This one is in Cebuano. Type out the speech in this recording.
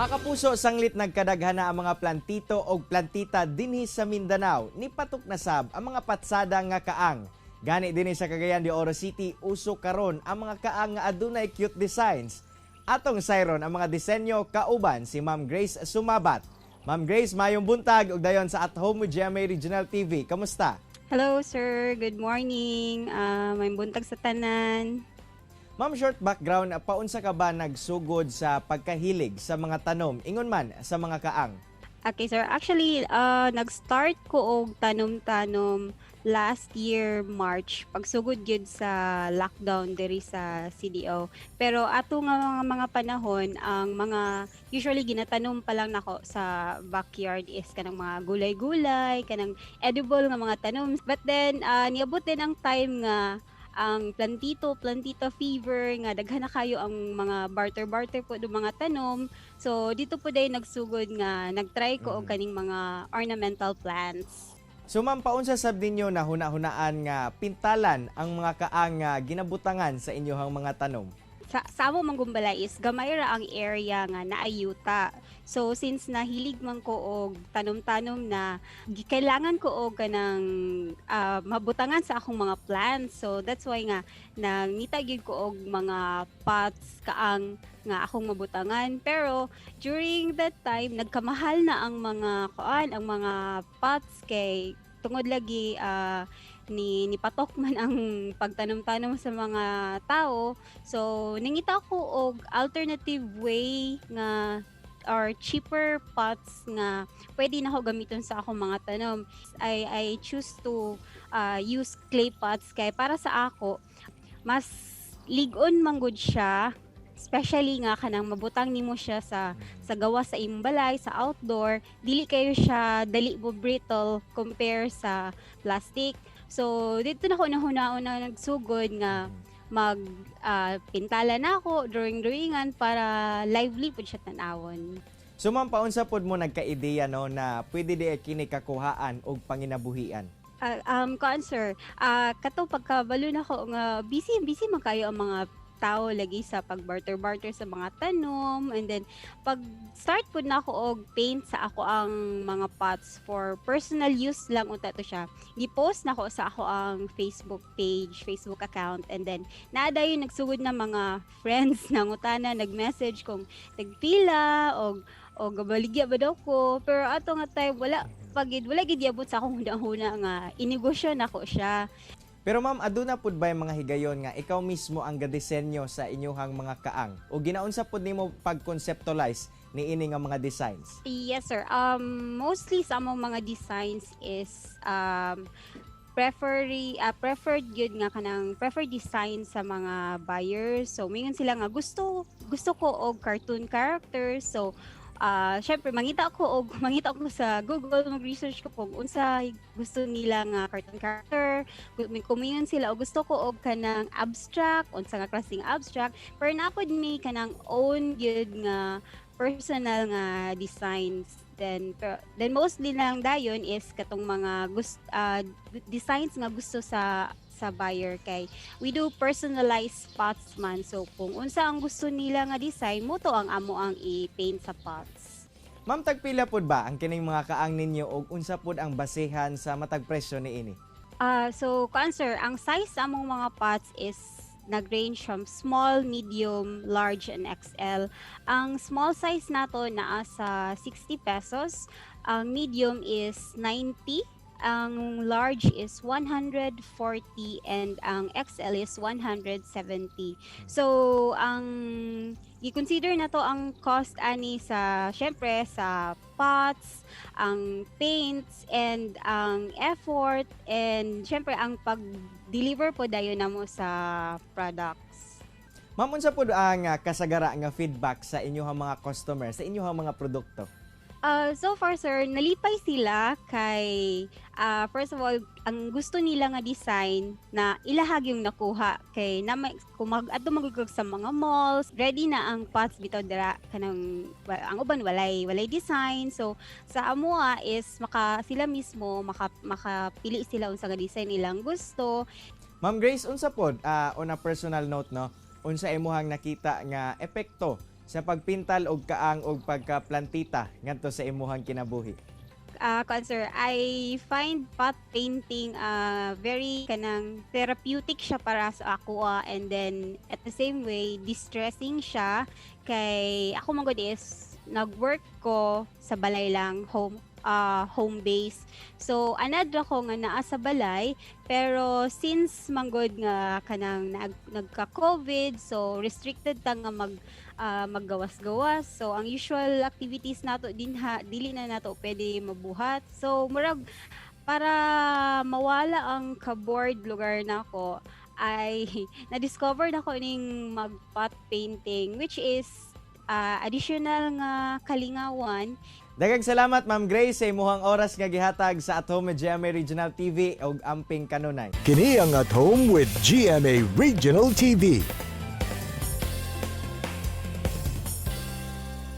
Mga kapuso, sanglit nagkadaghan na ang mga plantito o plantita dinhi sa Mindanao, nipatok na sab ang mga patsada nga kaang. Gani dinhi sa Cagayan de Oro City, uso karon ang mga kaang nga adunay cute designs. Atong sayron ang mga disenyo kauban si Ma'am Grace Sumabat. Ma'am Grace, mayong buntag ug dayon sa At Home with GMA Regional TV. Kamusta? Hello, sir. Good morning. May buntag sa tanan. Ma'am, short background, paunsa ka ba nagsugod sa pagkahilig sa mga tanom, ingon man sa mga kaang? Okay, sir. Actually, nag-start ko og tanom-tanom last year March, pagsugod gyud sa lockdown diri sa CDO. Pero ato nga mga panahon, ang mga usually ginatanom pa lang nako sa backyard is kanang mga gulay-gulay, kanang edible nga mga tanom. But then niabot din ang time nga ang plantito, plantito fever nga daghan na kayo ang mga barter-barter po do mga tanom. So dito po day nagsugod nga nagtry ko og kaning mga ornamental plants. So ma'am, paunsa sab ninyo na huna-hunaan nga pintalan ang mga kaang nga ginabutangan sa inyohang mga tanom? Sa amo Manggumbala is gamay ra ang area nga naayuta. So since nahilig man ko og tanom-tanom na, kailangan ko og kanang mabutangan sa akong mga plants. So that's why nga nangita gyud ko og mga pots, kaang nga akong mabutangan. Pero during that time, nagkamahal na ang mga kuan, ang mga pots, kay tungod lagi ni nipatok man ang pagtanom-tanom sa mga tao. So, nangita ko og alternative way nga or cheaper pots nga pwede na ako gamiton sa akong mga tanom. I choose to use clay pots kay para sa ako mas lig-on man gud siya, especially nga kanang mabutang nimo siya sa gawas sa imong balay, sa outdoor, dili kayo siya dali mo brittle compare sa plastic. So dito na ko nahuna-una nagsugod nga mag pintala na ako, drawing drawingan para lively pud siya tan-awon. So ma'am, paunsa pod mo nagka-ideya, no, na pwede di kini kakuhaan og panginabuhian? Kuan, sir, kato pagkabalo na ko nga busy busy man kayo ang mga tao lagi sa pag-barter barter sa mga tanom, and then pag start pud na ako og paint sa ako ang mga pots for personal use lang unta to siya. Gi-post na ko sa ako ang Facebook page, Facebook account, and then naa dayon nagsugod na mga friends na ngutana, nag-message kung tagpila og o gabaligya ba daw ko. Pero ato nga time, wala pagid, wala gid iabot sa akong huna-huna nga inegosyo nako siya. Pero ma'am, aduna pud ba yung mga higayon nga ikaw mismo ang gadisenyo sa inyuhang mga kaang? O ginaunsa pud nimo pag-conceptualize niini nga mga designs? Yes, sir. Mostly sa among mga designs is prefer preferred gyud nga kanang preferred design sa mga buyers. So mingon sila nga gusto gusto ko og cartoon characters. So syempre mangita ko sa Google, mag-research ko kung unsa gusto nila nga cartoon character. Kung mingon sila og gusto ko og kanang abstract, unsa nga klaseng abstract, pero naa pod may kanang own gyud nga personal nga designs. Then pero, then mostly lang dayon is katong mga gust designs nga gusto sa buyer, kay we do personalized pots man. So kung unsa ang gusto nila nga design, mo to ang amo ang i-paint sa pots. Ma'am, tagpila pud ba ang kining mga kaang ninyo og unsa pud ang basehan sa matag presyo niini? So kuan, sir, ang size sa among mga pots is nag-range from small, medium, large, and XL. Ang small size nato naa sa 60 pesos, ang medium is 90, ang large is 140, and ang XL is 170. So, ang i-consider na to ang cost ani sa syempre sa pots, ang paints, and ang effort, and syempre ang pag-deliver po dayon namo sa products. Ma'am, unsa pud ang kasagara nga feedback sa inyong mga customer, sa inyong mga produkto? So far, sir, nalipay sila kay first of all, ang gusto nila nga design na ilahag yung nakuha, kay na may, kung mag adto magugog sa mga malls, ready na ang pots bitaw dira, kanang ang uban walay walay design. So sa amoa is maka sila mismo makapili sila unsa nga design ilang gusto. Ma'am Grace, unsa pod, on a personal note, no, unsa imuhang nakita nga epekto sa pagpintal og kaang og pagkaplantita ngadto sa imuhang kinabuhi? Kuan, sir, I find pot painting very kanang therapeutic siya para sa ako and then at the same way distressing siya kay ako man gud is nag-work ko sa balay lang, home base. So anad ako nga naa sa balay, pero since manggod nga kanang nagka-COVID, so restricted ta nga maggawas-gawas. So ang usual activities nato dinha dili na nato pwede mabuhat. So murag para mawala ang ka-bored lugar nako ay na-discover nako ning mag-pot painting, which is additional nga kalingawan. Daghang salamat, Ma'am Grace, sa imuhang oras nga gihatag sa At Home with GMA Regional TV og amping kanunay. Kini ang At Home with GMA Regional TV.